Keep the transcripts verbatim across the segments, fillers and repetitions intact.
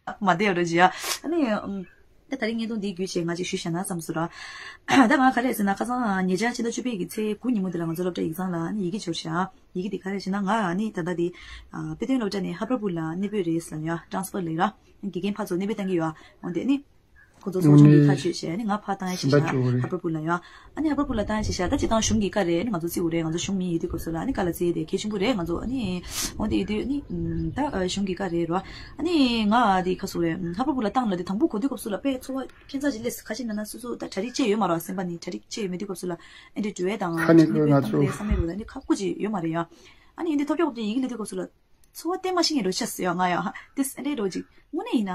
མ་བསྡད་ཡོད་ར་ཇི་ཡ། ཨ་ནི་ཨམ། ད་ད་རིང་བརྙན་ཐུང་འདིའི་བརྒྱུད་བྱས་ང་ཅིག་ཞུས་བཞག་ན་བསམ་སོང་ར། ད་ང་ག་རེ་ཟེར་ན་ཁ་སང་ཉེ་ཆར་ཕྱི་ཟླ་བཅུ་པའི་གི་ཚེས་དགུ་ཉིན་མོ་དེ་ལ་ང་ཚོ་སློབ་གྲྭ་ཡིག་ཚང་ལ་ཨ་ནི་ཡི་གེ་འབྱོར་བཞག་ཡི་གེ་དེ་ག་རེ་ཟེར་ན་ང་ཨ་ནི་ད་ལྟ་དེ་ཨ་དཔེ་སྟོན་སློབ་གྲྭ་ནས་ཧབ་ར་བུ་ལ་གནས་སྤོས་རེད་ཟེར་ཡ་ཊ་རན་སི་ཕར་ལེགས་ར། དགེ་རྒན་ཕར་ཚུར་གནས་སྤོས་བཏང་གི་ཡོད་ཨ། འོན་ཏེ་ཨ་ནི། ཁོ་ཚོ་ཚོགས་ཆུང་གིས་ཐག་གཅོད་བྱས་ནས་ང་ཕར་བཏང་ཡ་ཞིག་བྱ་ཧ་པར་པུ་ལ་ཡ། ཨ་ནི་ཧ་པར་པུ་ལ་བཏང་ཡ་ཞིག་བྱ་ད་སྤྱིར་བཏང་གཞུང་གི་བཀའ་རེད་ང་ཚོ་བརྩི་དགོས་རེད། ང་ཚོ་གཞུང་མི་ཡིན་དུས་སྐབས་སུ་ལ་ཨ་ནི་བཀའ་ལ་བརྩི་ཡ་དེ་གལ་ཆེན་པོ་རེད། ང་ཚོ་ཨ་ནི་འོན་ཏེ་ཡིན་དུས་ཨ་ནི་ད་གཞུང་གི་བཀའ་རེད་རོ། ཨ་ནི་ང་དེ་ཁ་སུ་རེད་ཧ་པར་པུ་ལ་བཏང་ལ་དེ་དང་པོ་གོ་དུས་སྐབས་སུ་ལ་དཔེ་ཚོར་བ་ཁྱད་མཚར་ཞིག་སླེབས། ཁ་ཅིག་ན་ན་སོ་སོ་ད་གྲ་སྒྲིག་བྱས་ཡོད་མ་རེད། སེམས་པ་ནི་གྲ་སྒྲིག་བྱས་ཡོད་མེད་དུས་སྐབས་སུ་ལ་ཨ་འདྲ་འགྲོ་ཡ་དང་ཁ་ནས་ཁ་ནས་ཁ་ནས་བསམ་མེད་རོ། ད་ཨ་ནི་ཁག་པོ་ཅིག་ཡོད་མ་རེད་ཡ། ཨ་ནི་ཡིན་དུས་ཐོབ་རྒྱག་ཡིག་ལས་དུས་སྐབས་སུ་ལ། ཚོར་བ་གཏན་མ་ཤེས་ངེས་འགྲོ་ཤ་ཟེར་ཡ་ང་ཡ་ཧ་དེ་སེ་འདྲའི་འགྲོ་ཅིག་དངོས་གནས་ཡིན་ན་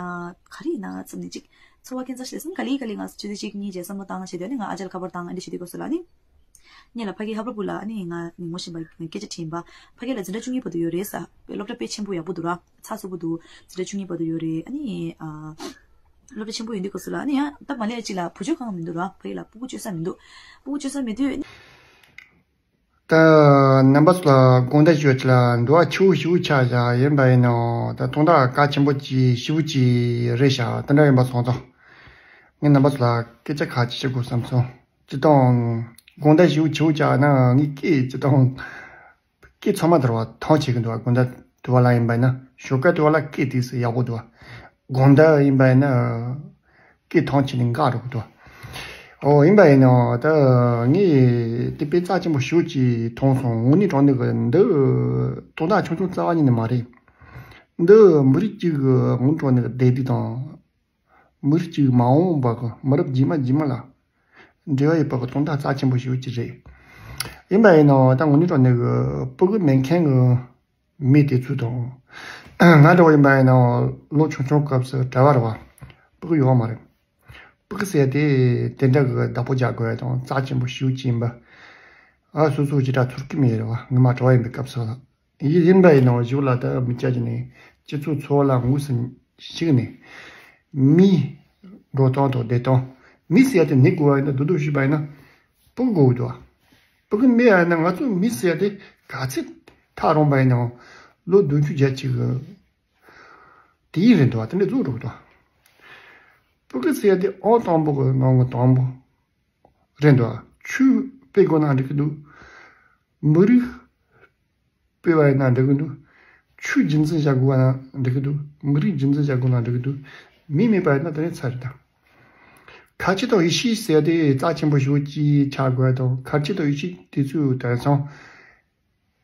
ག་རེ་ཡིན་ན་བསམ་ནས་ཅིག་ཚོར་བ་ཁྱད་མཚར་ཞིག་སེམས་ག་ལེ་ག་ལེ་ང་ཆུ་ཚོད་གཅིག་གཉིས་རྗེས་བསམ་བློ་བཏང་བྱས་དུས་ཨ་ནི་ང་ཨ་ཅག་ལ་ཁ་པར་བཏང་ཨ་འདྲ་བྱེད་དུས་སྐབས་སུ་ལ་ཨ་ནི། ངེད་ལ་ཕ་གི་ཧབ་ར་བུ་ལ་ཨ་ནི་ང་ངོ་ཤེས་པ་སྐད་ཆ་དྲིས་པ་ཕ་གི་ལ་འཛིན་གྲྭ་བཅུ་གཉིས་བར་དུ་ཡོད་རེད་ས་སློབ་གྲྭ་དཔེ་ཆེན་པོ་ཡག་པོ་འདུག་ར་ཚགས་ཚུད་པོ་འདུག་འཛིན་གྲྭ་བཅུ་གཉིས་བར་དུ་ཡོད་རེད་ཨ་ནི་ཨ། སློབ་གྲྭ་ཆེན་པོ་ཡིན་དུས་སྐབས་སུ་ལ་ཨ་ནི་ཡང་ད་མ་ལས་ཅིག་ལ་བུ་བཅོལ་ཁང་མི་འདུག་ར་ཕ་གི་ལ་སྤུ་གུ་བཅོལ་ས་མི་འདུག་སྤུ་གུ་བཅོལ་ས་མེད་དུས། ད་རྣམ་པ་ཚོ་ལ་དགོངས་དག་ཞུ་ཆེད་ལ་འདུག་ཨ་ཆེ་བོ་ཞེ་པོ་ཆགས་བཞག་ཡིན་པ་ཡིན་ནོ། ད་དོན་དག་གལ་ཆེན་པོ་ཅིག་ཞེ་པོ་ཅིག་རེད་བཞག་དེ་འདྲ་ཡིན་པ་སོང་ཙང་ངས་རྣམ་པ་ཚོ་ལ་སྐད་ཆ་ཁ་ཅིག་བཤད་དགོས་བསམ་སོང་། སྤྱིར་བཏང་དགོངས་དག་ཞེ་པོ་ཆེ་བོ་ཆགས་ན་ངས་སྐད་སྤྱིར་བཏང་སྐད་ཚང་མ་དེར་བ་ཐང་ཆད་ཀྱི་འདུག་ཨ། དགོངས་དག་དུ་བ་ལ་ཡིན་པ་ཡིན་ན་ཞོགས་ཀ་དུ་བ་ལ་སྐད་དེ་སུ་ཡག་པོ་འདུག་ཨ། དགོང་དག་ཡིན་པ་ཡིན་ན་སྐད་ཐང་ཆད་ནས་འགག་འགྲོ་གི་འདུག་ཨོ་ཡིན་པ་ཡིན་ནའང་ད་ངས་དེ་དཔེ་རྩ་ཆེན་པོ་ཞེ་པོ་ཅིག་མཐོང་སོང་། དངོས་གནས་དྲང་གནས་ཀྱི་འདི་དོན་དག་ཆུང་ཆུང་རྩ་བ་ཉིད་ནས་མ་རེད། འདི་མི་རིགས་གཅིག་གི་དངོས་གནས་དྲང་གནས་ཀྱི་བདེ་སྡུག་དང་མི་རིགས་གཅིག་མ་འོངས་པ་གི་མི་རབས་རྗེས་མ་རྗེས་མ་ལ་འབྲེལ་བ་ཡོད་པ་གི་དོན་དག་རྩ་ཆེན་པོ་ཞེ་པོ་ཅིག་རེད། ཡིན་པ་ཡིན་ནའང་ད་དངོས་གནས་དྲང་གནས་ཀྱི་སྤུ་གུ་མེད་མཁན་གྱི་མི་དེ་ཚོ་དང་། ང་འདྲ་བོ་ཡིན་པ་ཡིན་ནའང་ལོ་ཆུང་ཆུང་སྐབས་སུ་གྲྭ་བ་རེད་བ། སྤུ་གུ་ཡོད་མ་རེད། སྤུ་གུ་ཟེར་དེ་དེ་འདྲ་གི་བདག་པོ་རྒྱག་དགོས་ཡ་དང་རྩ་ཆེན་པོ་ཞེ་པོ་ཅིག་ཡིན་པ། ཨ་སོ་སོ་ཅི་འདྲ་ཚོར་གི་མེད་རེད་བ། ངོ་མ་གྲྭ་བ་ཡིན་པའི་སྐབས་སུ་ལ། ཡིན་ཡིན་པ་ཡིན་ནའང་གཞུག་ལ་ད་མི་སྐྱ་ཅིག་ནས་སྤྱི་ཚོགས་འཚོ་བ་ལ་དངོས་སུ་ཞུགས་ནས། མིའི་འགྲོ་སྟངས་དང་བསྡད་སྟངས། མི་ཟེར་ཡ་དེ་ནི་གོ་བ་ཡིན་ན་སྡུག་སྡུག་ཞུས་པ་ཡིན་ན། སྤུ་གུ་དགོས་འདུག་སྤུ་གུ་མེད་ཡ་ན་ང་ཚོ་མི་ཟེར་ཏེ་ག་ཚད་ཐག་རིང་པ་ཡིན་ནའང་ལོ་བདུན་ཅུ་བརྒྱད་ཅུ་གི་དེ་ཡིན་རེད་འདུག་དེ་འདྲ་བཟོ་འགྲོ་གི་འདུག་སྤུ་གུ་ཟེར་ཏེ་ཨང་དང་པོ་གི་ནང་གི་དང་པོ་རེད་འདུག་ཆོས་སྤེལ་དགོས་ན་འགྲིག་གི་འདུག་མི་རིགས་སྤེལ་བ་ཡིན་ན་འགྲིག་གི་འདུག་ཆོས་རྒྱུན་འཛིན་བྱ་དགོས་པ་ན་འགྲིག་གི་འདུག་མི་རིགས་རྒྱུན་འཛིན་བྱ་དགོས་ན་འགྲིག་གི་འདུག་མི་མེད་པ་ཡིན་ན་དེ་ནས་ཚར་རེད་ད། ཁ་ཆེ་དང་ཡེ་ཤེས་ཟེར་དེ་རྩ་ཆེན་པོ་ཞེ་པོ་ཅིག་ཆགས་དགོས་དང་ཁ་ཆེ་དང་ཡེ་ཤེས་དེ་ཚོའི་དེང་སང་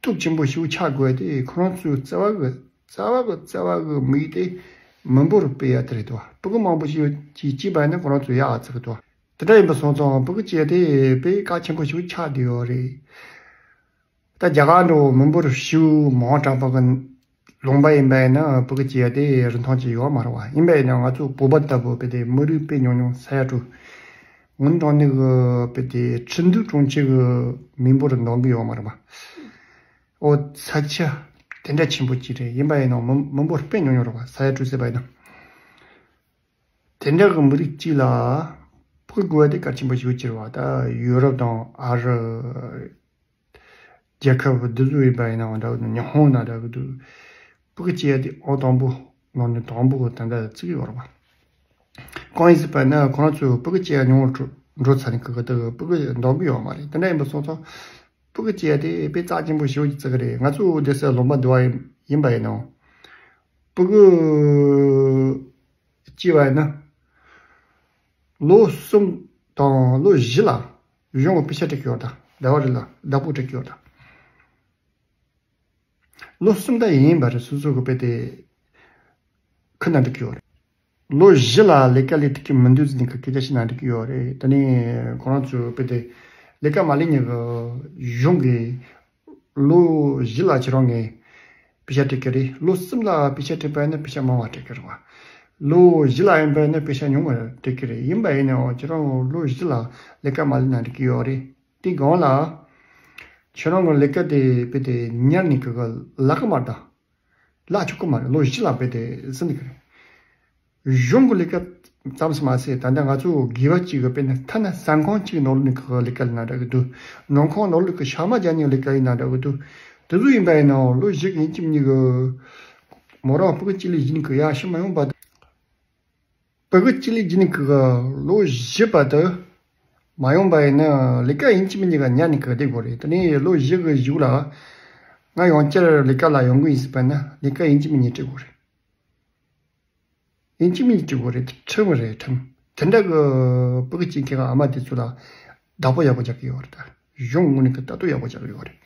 སྟོབས་ཆེན་པོ་ཞེ་པོ་ཆགས་དགོས་དེ་ཁོ་རང་ཚོའི་རྩ་བ་གི་རྩ་བ་གི་རྩ་བ་གི་དམིགས་དེ་མི་འབོར་སྤེལ་ཡ་དེ་རེད་དོ། སྤུ་གུ་མང་པོ་ཞིག་ཅིག་སྐྱེས་པ་ཡིན་ན་ཁོ་རང་ཚོ་ཡག་ཨ་ཚིག་གི་དོ། དེ་འདྲ་ཡིན་པ་སོང་ཙང་སྤུ་གུ་སྐྱེ་དེ་དཔེ་གལ་ཆེན་པོ་ཞེ་པོ་ཆགས་བསྡད་ཡོད་རེད། ད་རྒྱ་གར་འགྲོ་མི་འབོར་ཞེ་པོ་མང་དྲགས་པ་གི་ལུང་པ་ཡིན་པ་ཡིན་ན་སྤུ་གུ་སྐྱེ་ཡ་དེ་རིན་ཐང་ཅིག་ཡོད་མ་རེད་བ། ཡིན་པ་ཡིན་ན་ང་ཚོ་བོད་པ་ལྟ་བུ་དཔེ་དེ་མི་རིགས་དཔེ་ཉུང་ཉུང་ས་ཡ་དྲུག་ངོ་མ་དྲང་གནས་གི་དཔེ་དེ་ཁྲི་འདུས་གྲོང་ཁྱེར་གི་མི་འབོར་འདང་གི་ཡོད་མ་རེད་བ། ཨོ་ས་ཆ་དེ་འདྲ་ཆེན་པོ་ཅིག་རེད། ཡིན་པ་ཡིན་ན་མི་མི་འབོར་དཔེ་ཉུང་ཉུང་རེད་བ། ས་ཡ་དྲུག་ཟེར་བ་ཡིན་ན། དེ་འདྲ་གི་མི་རིགས་གཅིག་ལ་སྤུ་གུ་དགོས་པ་དེ་གལ་ཆེན་པོ་ཞིག་གྱུར་བ། ད་ཡུ་རོབ་དང་ཨ་རི་རྒྱལ་ཁབ་འདི་ཚོ་ཡིན་པ་ཡིན་ནའང་འདྲ་གི་འདུག་ཉི་ཧོང་ན་འདྲ་གི་འདུག་སྤུ་གུ་སྐྱེ་ཡ་དེ་ཨང་དང་པོ་ནང་ནས་དང་པོ་གི་ད་ལྟ་བརྩི་གི་ཡོད་རེད་བ། གང་ཡིན་ཟེར་བ་ན་ཁོ་རང་ཚོས་སྤུ་གུ་སྐྱེ་ཡ་ཉུང་བ་འགྲོ་ཚར་ནས་གི་གི་ད་སྤུ་གུ་འདང་གི་ཡོད་མ་རེད། དེ་འདྲ་ཡིན་པ་སོང་ཙང་སྤུ་གུ་སྐྱེ་ཡ་དེ་དཔེ་རྩ་ཆེན་པོ་ཞེ་པོ་ཅིག་བརྩི་གི་རེད། ང་ཚོ་སྡེ་སྲིད་ལུང་པ་འདི་བ་ཡིན་པ་ཡིན་ནའང་སྤུ་གུ་སྐྱེས་པ་ཡིན་ན། ལོ་གསུམ་དང་ལོ་བཞི་ལ་གཞུང་གི་པེ་ཤ་སྤྲད་ཀྱི་ཡོད་ད། ཟླ་བ་རེ་ལ་བདག་པོ་སྤྲད་ཀྱི་ཡོད་ད། ལོ་གསུམ་ད་ཡིན་པ་རེད། སོ་སོ་གི་དཔེ་དེ་ཁུར་ན་འགྲིག་གི་ཡོད་རེད། ལོ་བཞི་ལ་ལས་ཀ་ལས་ཐུབ་ཀྱི་མི་འདུག་ཟེར་ནས་སྐད་ཆ་བཤད་ན་འགྲིག་གི་ཡོད་རེད། དེ་ནས་ཁོ་རང་ཚོའི་དཔེ་དེ་ལས་ཀ་མ་ལས་ཉིན་གི་གཞུང་གི་ལོ་བཞི་ལ་ཁྱེད་རང་ངས་པེ་ཤ་སྤྲད་ཀྱི་རེད། ལོ་གསུམ་ལ་པེ་ཤ་སྤྲད་པ་ཡིན་ན་པེ་ཤ་མང་བ་སྤྲད་ཀྱི་རེད་བ། ལོ་བཞི་ལ་ཡིན་པ་ཡིན་ན་པེ་ཤ་ཉུང་བ་སྤྲད་ཀྱི་རེད། ཡིན་པ་ཡིན་ནའང་ཁྱེད་རང་ལོ་བཞི་ལ་ལས་ཀ་མ་ལས་ན་འགྲིག་གི་ཡོད་རེད། དེ་སྒང་ལ་ཁྱེད་རང་གི་ལས་ཀ་དེ་དཔེ་དེ་ཉར་ནས་གི་གི་ལག་གི་མ་ད་ལག་ཆོག་གི་མ་རེད། ལོ་བཞི་ལ་དཔེ་དེ་ཟིན་གི་རེད། གཞུང་གི་ལས་ཀ་ཙམ་ཞིག་མ་ཟད་ད་ལྟ་ང་ཚོ་དགེ་བ་གཅིག་གི་དཔེར་ན་ཐ་ན་ཟ་ཁང་གཅིག་ནང་ལོགས་ནས་ཁག་ལས་ཀ་ལས་ན་འདྲ་གི་འདུག་ནང་ཁང་ནང་ལོགས་ཀྱི་ཤ་མ་རྒྱག་ནས་ལས་ཀ་ཡིན་ན་འདྲ་གི་འདུག་དེ་ཚོ་ཡིན་པ་ཡིན་ནའང་ལོ་བཞི་གི་ཡིན་གཅིག་གཉིས་གི་མོ་རང་སྤུ་གུ་གཅིག་ལས་གཞན་གི་ཡ་ཤི་མ་ཡོང་བ། ཕྲུ་གུ་གཅིག་ལས་བརྒྱུད་ནས་ཁོ་གི་ལོ་བཞི་བར་དུ་མ་ཡོང་པ་ཡིན་ན་ལས་ཀ་ཡིན་གཅིག་མིན་གཅིག་ག་ཉར་ནས་ཁོ་གི་བསྡད་དགོས་རེད། དེ་ནས་ལོ་བཞི་གི་གཞུག་ལ་ང་ཡང་བསྐྱར་ལས་ཀ་ལ་ཡོང་གི་ཡིན་ཟེར་པ་ན་ལས་ཀ་ཡིན་གཅིག་མིན་གཅིག་སྤྲད་དགོས་རེད། ཡིན་གཅིག་མིན་གཅིག་སྤྲད་དགོས་རེད། ཁྲིམས་རེད། ཁྲིམས་དེ་འདྲ་གི་ཕྲུ་གུ་སྐྱེ་མཁན་གི་ཨ་མ་དེ་ཚོ་ལ་བདག་པོ་ཡག་པོ་རྒྱག་གི་ཡོད་རེད། ད་གཞུང་ངོས་ནས་ཀྱི་ལྟ་རྟོག་ཡག་པོ་རྒྱག་གི་ཡོད་རེད།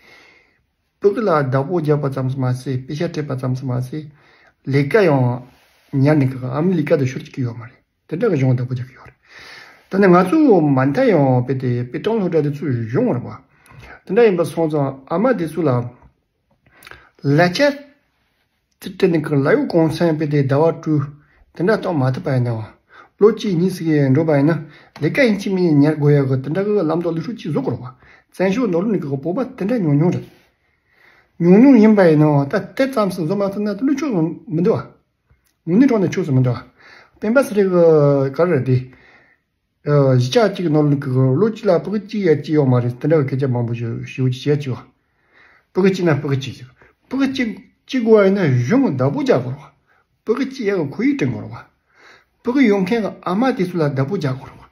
ཕྲུ་གུ་ལ་བདག་པོ་རྒྱག་པ་ཙམ་མ་ཟད་པེ་ཤག་སྤྲད་པ་ཙམ་མ་ཟད་ལས་ཀ་ཡང་ཉར་ནས་ཀྱི་ཨ་མའི་ལས་ཀ་དེ་ཤོར་གྱི་ཡོད་མ་རེད། དེ་འདྲ་གི་གཞུང་བདག་པོ་རྒྱག་གི་ཡོད་རེད། ད་ནི་ང་ཚོ་མ་མཐའ་ཡང་དཔེ་དེ་དཔེ་སྟོན་སློབ་གྲྭ་དེ་ཚོའི་གཞུང་རེད་པ། དེ་འདྲ་ཡིན་པ་སོང་ཙང་ཨ་མ་དེ་ཚོ་ལ་ལས་ཀ་དེ་སྤྲད་ནས་ཀྱི་ལས་ཡོད་གོང་ཚད་དཔེ་དེ་ཟླ་བ་དྲུག་དེ་འདྲ་གཏོང་མ་ཐུབ་པ་ཡིན་ན་ལོ་གཅིག་གཉིས་ཟིག་འགྲོ་བ་ཡིན་ན་ལས་ཀ་ཡིན་གཅིག་མིན་གཅིག་ཉར་དགོས་ཡག་གི་དེ་འདྲ་གི་ལམ་སྟོན་ལུགས་སྲོལ་གཅིག་བཟོ་དགོས་རེད་པ། བཙན་བྱོལ་ནང་ལོགས་ནས་ཀྱི་བོད་པ་དེ་འདྲ་ཉུང་ཉུང་རེད། ཉུང་ཉུང་ཡིན་པ་ཡིན་ན་ད་དེ་ཙམ་ཞིག་བཟོ་མ་ཐུབ་ན་དེ་ལུགས་ཕྱོགས་སུ་མི་འདུག་པ། དངོས་གནས་དྲང་གནས་ཕྱོགས་སུ་མི་འདུག་པ། སྤེན་པ་ཚེ་རིང་གི་ག་རེ་རེད་དེ། གཞིས་ཆགས་གཅིག་གི་ནང་ལོགས་ཀྱི་ལོ་གཅིག་ལ་ཕྲུ་གུ་གཅིག་ཡང་སྐྱེ་ཡོད་མ་རེད། དེ་འདྲ་བའི་སྐད་ཆ་མང་པོ་ཞིག་ཞེ་པོ་ཅིག་བཤད་ཀྱི་ཡོད། ཕྲུ་གུ་གཅིག་ན་ཕྲུ་གུ་གཅིག་ཟེར། ཕྲུ་གུ་གཅིག་སྐྱེ་དགོས་པ་ཡིན་ན་གཞུང་གི་བདག་པོ་རྒྱག་དགོས་རེད་པ། ཕྲུ་གུ་གཅིག་ཡག་གི་ཁོར་ཡུག་བསྐྲུན་དགོས་རེད་པ། ཕྲུ་གུ་ཡོད་མཁན་གྱི་ཨ་མ་དེ་ཚོ་ལ་བདག་པོ་རྒྱག་དགོས་རེད་པ།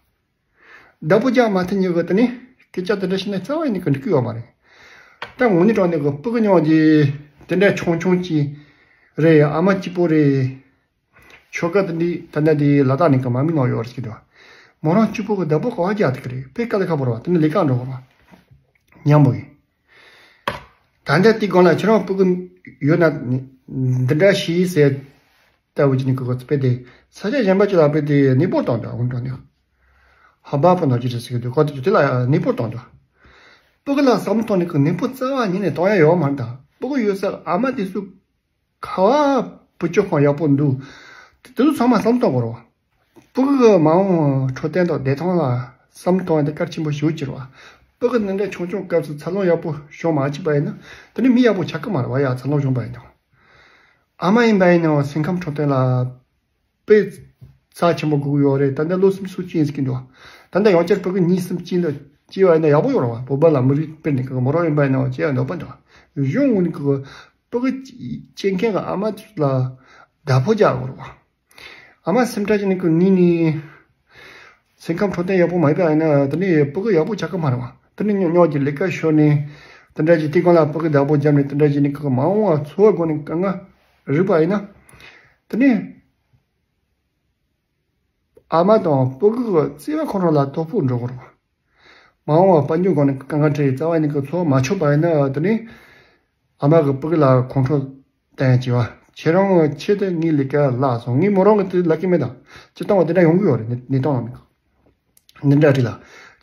བདག་པོ་རྒྱག་མ་ཐུབ་མཁན་གྱི་དེ་ནས་སྐད་ཆ་དེ་འདྲ་བཤད་ན་རྩ་བ་ཡིན་ནས་གི་འགྲིག་གི་ཡོད་མ་རེད། ད་དངོས་གནས་དྲང་གནས་གི་ཕྲུ་གུ་ཉོ་རྒྱུ་དེ་འདྲ་ཆུང་ཆུང་གཅིག་རེད། ཨ་མ་གཅིག་པོ་རེད། ཆོལ་ཁ་དེ་འདྲའི་ད་ལྟ་དེ་ལ་དྭགས་ནས་ཀྱི་མ་མི་ནང་ཡོད་རེད་ཟེར་གྱི་འདུག་མོ་རང་གཅིག་པོ་གི་བདག་པོ་ག་པར་རྒྱག་ཐུབ་ཀྱི་རེད། དཔེ་དཀའ་ལས་ཁག་པོ་རེད་པ། དེ་ནི་ལས་ཀ་འགྲོ་དགོས་པ། ཉམས་པོ་ཡིན། ད་ལྟ་དེའི་སྒང་ལ་ཁྱེད་རང་ཕྲུ་གུ་ཡོད་ན་འདི་འདྲ་ཞིག་ཟེར་ལྟ་བུ་ཅིག་ནི་ཁོ་ཁོ་དཔེ་དེ་ས་ཆ་གཞན་པ་ཅིག་ལ་དཔེ་དེ་གནས་སྤོ་བཏང་འདུག་དངོས་དྲང་གནས་ཧ་བ་པོ་ནང་ཅི་རེད་ཟེར་གྱི་འདུག་ཁོ་དེ་དེ་ལ་གནས་སྤོ་བཏང་འདུག་ཕྲུ་གུ་ལ་བསམ་བློ་གཏོང་ནས་ཁོ་གནས་སྤོ་རྩ་བ་ཉིད་ནས་གཏོང་ཡ་ཡོད་མ་རེད། ད་ཕྲུ་གུ་ཡོད་སར་ཨ་མ་དེ་ཚོ་ག་པར་བུ་ཆོ་ཁང་ཡག་པོ་འདུག་དེ་ཚོ་ཚང་མ་བསམ་བློ་གཏོང་དགོས་རེད་པ། ཕྲུ་གུ་གི་མ་འོངས་འཕྲོད་བསྟེན་དང་བདེ་ཐང་ལ་བསམ་བློ་གཏོང་ཡ་དེ་གལ་ཆེན་པོ་ཞེ་པོ་ཅིག་རེད་པ། ཕྲུ་གུ་འདི་འདྲ་ཆུང་ཆུང་སྐབས་སུ་འཚར་ལོངས་ཡག་པོ་བྱུང་མ་བཅུག་པ་ཡིན་ན་དེ་ནི་མི་ཡག་པོ་ཆགས་ཀྱི་མ་རེད་པ། ཡ་འཚར་ལོངས་བྱུང་པ་ཡིན་ན། ཨ་མ་ཡིན་པ་ཡིན་ནའང་སེམས་ཁམས་འཕྲོད་བསྟེན་ལ་དཔེ་རྩ་ཆེན་པོ་དགོས་ཀྱི་ཡོད་རེད། ད་ལྟ་ལོ་སུམ་ཅུ་སོ་གཅིག་ཡིན་ཟེར་གྱི་འདུག་ད་ལྟ་ཡང་བསྐྱར་ཕྲུ་གུ་གཉིས་གསུམ་གཅིག་ལ་སྐྱེས་པ་ཡིན་ན་ཡག་པོ་ཡོད་རེད་པ། བོད་པ་ལ་མི་རིགས་དཔེར་ན་གི་མོ་རང་ཡིན་པ་ཡིན་ནའང་སྐྱེ་ཡ་འདོད་པ་འདུག་གཞུང་ངོས་ནས་གི་ཕྲུ་གུ་སྐྱེ་མཁན་གི་ཨ་མ་ཚོ་ལ་བདག་པོ་རྒྱག་དགོས་རེད་པ། ཨ་མ་སེམས་ཁྲལ་བྱས་ནས་ཁོ་གཉིས་ནས་སེམས་ཁམས་འཕྲོད་བསྟེན་ཡག་པོ་མ་ཡིན་པ་ཡིན་ན་དེ་ནས་ཕྲུ་གུ་ཡག་པོ་ཆགས་ཀྱི་མ་རེད་པ། དེ་ནས་སྙོག་སྙོག་གི་ལས་ཀ་ཤོར་ནས་དེ་འདྲ་ཅིག་དེ་སྒང་ལ་ཕྲུ་གུ་བདག་པོ་བརྒྱབ་ནས་དེ་འདྲ་ཅིག་ནས་ཁོ་མ་འོངས་པ་འཚོ་བའི་སྒོ་ནས་དཀའ་ངལ་རིག་པ་ཡིན་ན་དེ་ནས་ཨ་མ་དང་ཕྲུ་གུ་གི་བརྩེ་བ་ཁོ་རང་ལ་དོ་ཕོག་འགྲོ་གི་རེད་པ། མ་འོངས་པ་དཔལ་འབྱོར་སྒང་ནས་དཀའ་ངལ་འཕྲད་རྩ་བ་ནས་ཀྱི་འཚོ་བ་མ་ཆོག་པ་ཡིན་ན་དེ་ནས་ཨ་མ་གི་ཕྲུ་གུ་ལ་ཁོང་ཁྲོ་བསྟན་བྱས་པ། ཁྱེད་རང་ཆེད་དུ་ངའི་ལས་ཀ་བརླག་སོང་། ངས་མོ་རང་གི་དེ་ལབ་ཀྱི་མེད་ད། སྤྱིར་བཏང་བ་དེ་འདྲ་ཡོང་གི་ཡོད་རེད། གནས་སྟངས་ནང་ནས་འདི་འདྲ་རེད་ལ།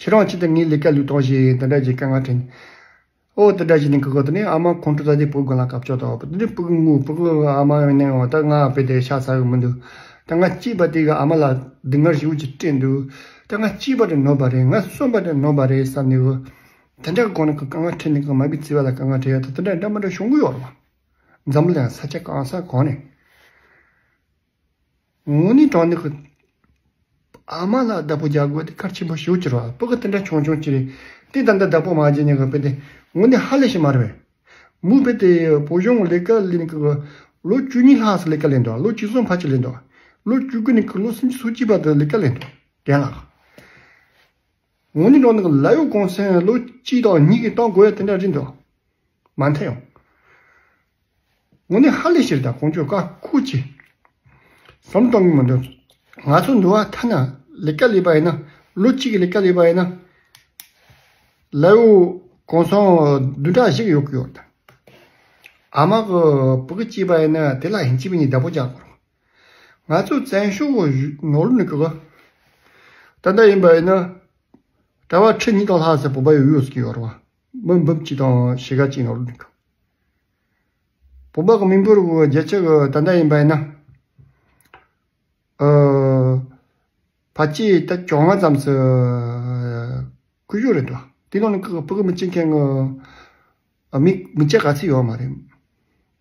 ཁྱེད་རང་ཆེད་དུ་ངའི་ལས་ཀ་ལུས་གཏོང་བྱས་འདི་འདྲ་ཅིག་དཀའ་ངལ་འཕྲད། ཨོ་དེ་འདྲ་ཅིག་ནས་ཀྱི་གོ་དེ་ནས་ཨ་མ་ཁོང་ཁྲོ་ཟ་དེ་ཕྲུ་གུ་སྒང་ལ་སྐབས་བཅོལ་དང་དེ་ནས་ཕྲུ་གུ་ངུ་ཕྲུ་གུ་ཨ་མ་ཡིན་ནའང་ད་ང་དཔེ་དེ་ཤ་ཚ་གི་མི་འདུག་ད་ང་གཅིག་པ་དེ་གི་ཨ་མ་ལ་སྡུག་བསྔལ་ཞེ་པོ་ཅིག་སྤྲད་འདུག་ད་ང་གཅིག་པ་དེ་ནོར་བ་རེད། ང་གསུམ་པ་དེ་ནོར་བ་རེད་བསམ་ནས་གི་དེ་འདྲ་གི་སྒང་ནས་ཀྱི་དཀའ་ངལ་འཕྲད་ནས་ཀྱི་མ་བུའི་བརྩེ་བ་ལ་དཀའ་ངལ་འཕྲད་ཡ་ད་དེ་འདྲ་འདྲ་མི་འདྲ་བྱུང་གི་ཡོད་རེད་པ། འཛམ་གླིང་ས་ཆ་གང་ས་གང་ནས། དངོས་གནས་དྲང་གནས་ཀྱི་ཨ་མ་ལ་བདག་པོ་རྒྱག་དགོས་དེ་གལ་ཆེན་པོ་ཞེ་པོ་ཅིག་རེད་པ། ཕྲུ་གུ་དེ་འདྲ་ཆུང་ཆུང་ཅིག་རེད། དེ་ད་ལྟ་བདག་པོ་མ་བརྒྱབ་ནས་གི་དཔེ་དེ་དངོས་གནས་ཧ་ལས་ཤིག་མ་རེད་པས། མོ་དཔེ་དེ་བོད་གཞུང་ལས་ཀ་ལས་ནས་ཀྱི་ལོ་བཅུ་གཉིས་ལྷག་ཙམ་ལས་ཀ་ལས་འདུག་ལོ་བཅུ་གསུམ་ཕལ་ཆེར་ལས་འདུག་ལོ་བཅུ་དགུ་ནས་ཀྱི་ལོ་སུམ་ཅུ་སོ་གཅིག་བར་དུ་ལས་ཀ་ལས་འདུག་རྒན་ལགས། དངོས་གནས་དྲང་གནས་ཀྱི་ལས་གཡོག་གུང་སེང་ལོ་གཅིག་དང་གཉིས་ཀྱི་གཏོང་དགོས་ཡ་དེ་འདྲ་རེད་འདུག་མ་མཐའ་ཡང་། དངོས་གནས་ཧ་ལས་ཤིག་རེད། ད་ཁོང་ཚོས་བཀའ་ཁུར་གྱིས་བསམ་བློ་གཏོང་གི་མི་འདུག་ང་ཚོ་འདི་བ་ཐ་ན་ལས་ཀ་ལས་པ་ཡིན་ན་ལོ་གཅིག་གི་ལས་ཀ་ལས་པ་ཡིན་ན་ལས་གཡོག་གུང་སེང་བདུན་ཕྲག་བཞི་ཡོད་ཀྱི་ཡོད། ཨ་མ་གི་ཕྲུ་གུ་སྐྱེས་པ་ཡིན་ན་དེ་ལ་ཡིན་གཅིག་མིན་གཉིས་བདག་པོ་རྒྱག་དགོས་རེད། ང་ཚོ་བཙན་བྱོལ་གི་ནང་ལོགས་ནས་ཀྱི་ད་ལྟ་ཡིན་པ་ཡིན་ན་གྲྭ་པ་ཁྲི་གཉིས་དང་ལྷག་ཙམ་བོད་པ་ཡོད་ཡོད་ཟེར་གྱི་ཡོད་རེད་བ། མི་འབུམ་གཅིག་དང་ཕྱེད་ཀ་གཅིག་ནང་ལོགས་ནས་ཀྱི། བོད་པ་གི་མི་འབོར་གི་བརྒྱ་ཆ་གི་ད་ལྟ་ཡིན་པ་ཡིན་ན། ཨ། ཕལ་ཆེར་ད་བཅོ་ལྔ་ཙམ་ཞིག་ཁུ་བྱུག་རེད་འདུག་དེ་ནང་ནས་ཕྲུ་གུ་མི་སྐྱེ་མཁན་གི་ཨ་མི་མི་སྐྱེ་ག་ཚོད་ཡོད་མ་རེད།